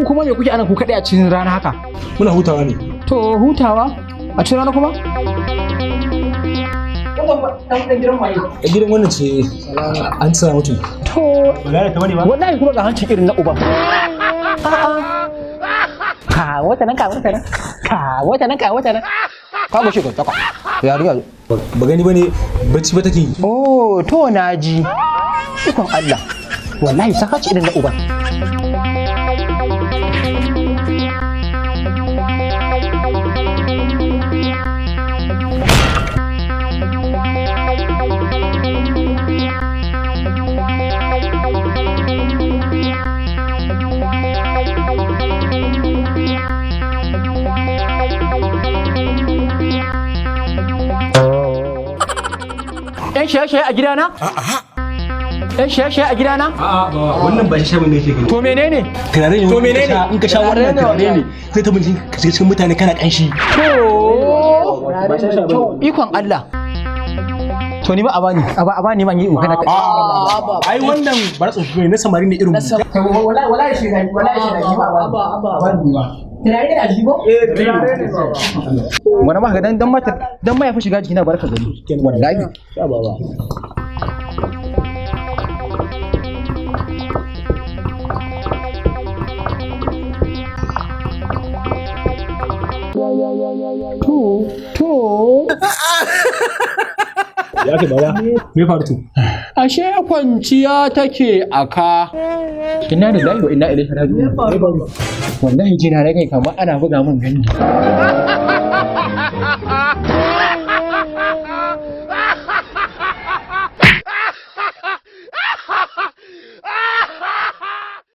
Ku kuma me kuke anan ku kaɗai a cikin rana haka? Muna hutawa ne. To hutawa a cikin rana kuma? A gidan wannan ce an tsara mutum. To Ba gane ta bane ba? Wallahi kuma ga hancin irin na uban. A'a. Ka wata nan, ka wata nan. Ka wata nan, ka wata nan. Ka ga shi ka taka. Yariya. Ba gani bane, bacci ba take yi. Oh, to na ji. Ikon Allah. Wallahi sakaci irin na uban. Yan shaye-shaye a gidana? Yan shaye-shaye a gidana? A'a ba wannan ba shi bane yake gani. To menene? Turare ne. To menene? In ka sha wannan turare ne sai ta bincike ka shiga cikin mutane kana kanshi. To ikon Allah. To ni ma a bani, a bani man yi in kana. Ai wannan ba na tsofaffi ne, na samari ne irin mu. Wallahi wallahi shi ne, wallahi shi ne, ba a bani. Ba. Turare ne a jibo? Eh, turare ne. Wani ma ka dan dan mata dan ma ya fi shiga jikina, barka gani. Wallahi. Sha baba. To to. Ya ke baba? Me faru to? Ashe kwanciya take a ka. Inna lillahi wa inna ilaihi raji'un. Wallahi jina na kai kamar ana buga min gani.